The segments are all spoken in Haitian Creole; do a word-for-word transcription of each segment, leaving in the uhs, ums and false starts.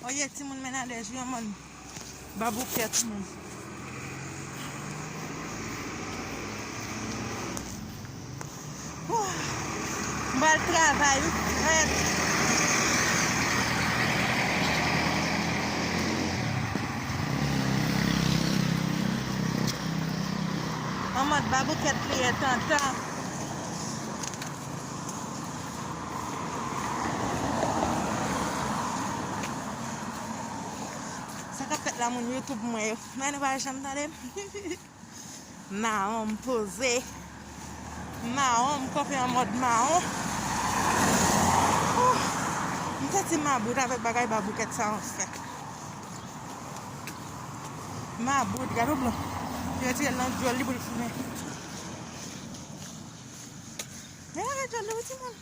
Oye, timoun, mennadè jwe anmòn baboukèt, moun. Wouh! M pral travay, wi, frèt. An mòd baboukèt li ye, tantan. Sa k ap fèt la, moun YouTube mwen yo? Men nou pa janm tande m. Mawon, m poze. Mawon, m kanpe an mòd mawon. Ouh, m santi m mabout avèk bagay baboukèt sa anfen. Mabout, gade w blan. Yo retire l nan dyòl li pou l fimen. Men lage dyòl li wi, timoun.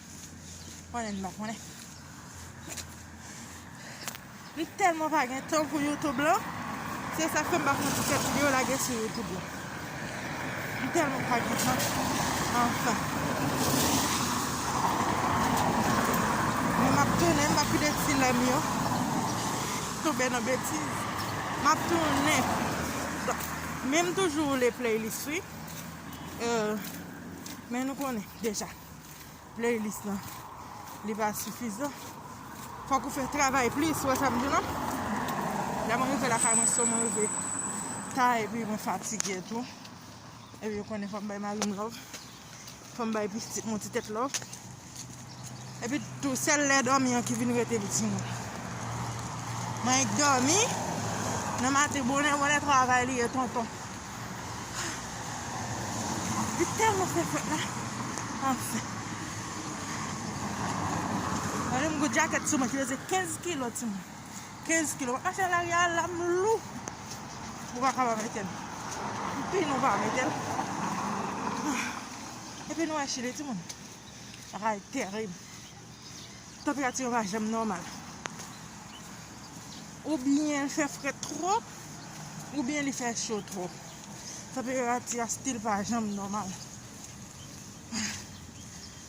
Konnen m pa konnen. M tèlman pa gen tan pou YouTube lan. Se sa k fè m pa fè yon ti kèk videyo lage sou YouTube lan. M tèlman pa gen tan. Anfen. Men m ap tounen, m pa kite ti lè m yo tonbe nan betiz. M ap tounen. Donk, men m toujou woule playlist, wi. Euh, men nou konnen deja. Playlist lan, li pa sifizan. Fòk ou fè travay plis, ou wè sa m di w lan? Lè mwen rive lakay mwen, se mwen rive ta, epi mwen fatige tou. Epi ou konnen fò m bay mari m love. Fò m bay pitit mwen ti tèt love. Epi tou, sèl lè dòmi an ki vin rete pou timoun. Mwen k dòmi, nan maten, bonè, bonè, travay li ye, tonton. Li tèlman fè frèt la. Anfen. Gade m gwo djakèt sou mwen ki peze kenz kilo, timoun. Kenz kilo. M ap mache nan lari a, la m lou. Ou pa ka pa mete l. M pini ou pa mete l. Epi nou wè Chili, timoun. Bagay terib. Tanperati yo pa janm nòmal. Oubyen l fè frèt twòp, oubyen li fè cho twòp. Tanperati a still pa janm nòmal.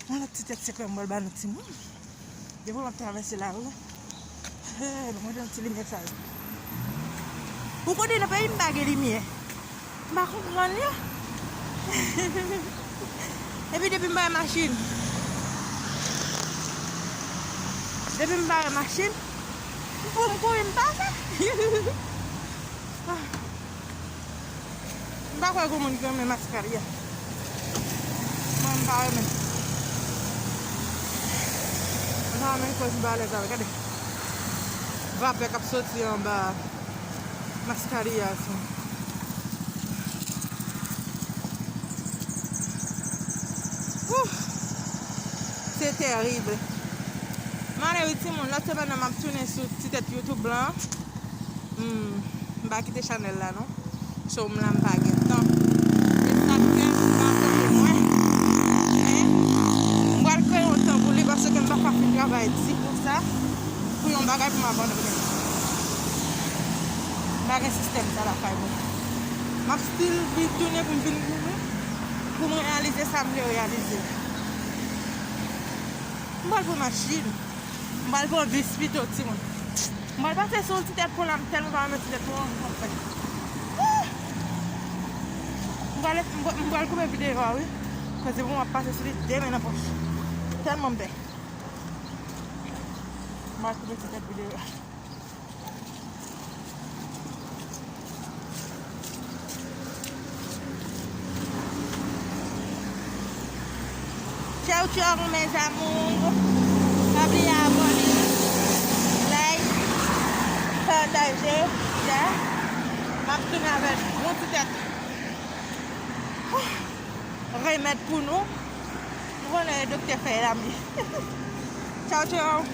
Yon lòt ti tèt sekrè m pral ba nou timoun. Depi m ap travèse lari. Hey, ban mwen yon ti limyè sa yo. Ou konnen nan peyi m pa gen limyè. M pa konprann li. Epi depi m pa wè machin. Depi m pa wè machin, pou m kouri m pase. Ah. M pa kwè gen moun ki renmen maskarya. Mwen, m pa renmen. M pa renmen koz m pa alèz avè. Gade. Vapè k ap soti anba maskarya sa. Ouh! Se terib. M ale wi timoun, lòt semèn nan m ap tounen sou ti tèt YouTube lan. Hmm, m pa kite chanèl la non. Show m la m pa gen tan. Se sa k fè m pa pote mwen. Men, m pral kreye yon tan pou li paske m pa ka fin travay di konsa pou yon bagay pou m abandone. M pa gen sistèm sa lakay mwen. M ap still vin tounen pou m vin goumen, pou m reyalize sa m vle reyalize. M pral pran machin. M pral pran bis pito, timoun. M pral pase sou yon ti tèt pon la, m tèlman pa renmen ti tèt pon an, m konn fè. Ah! M pral, m pral, m pral koupe videyo a, wi. Koze pou m ap pase sou li de men nan pòch. Tèlman m pè. M pral koupe ti tèt videyo a. Tchaw, tchaw, mes amours. Pa bliye abòne, like, pataje, ya. M ap tounen avèk bon ti tèt. Remèd pou nou. Nou konnen doktè fè la, men. Tchaw, tchaw.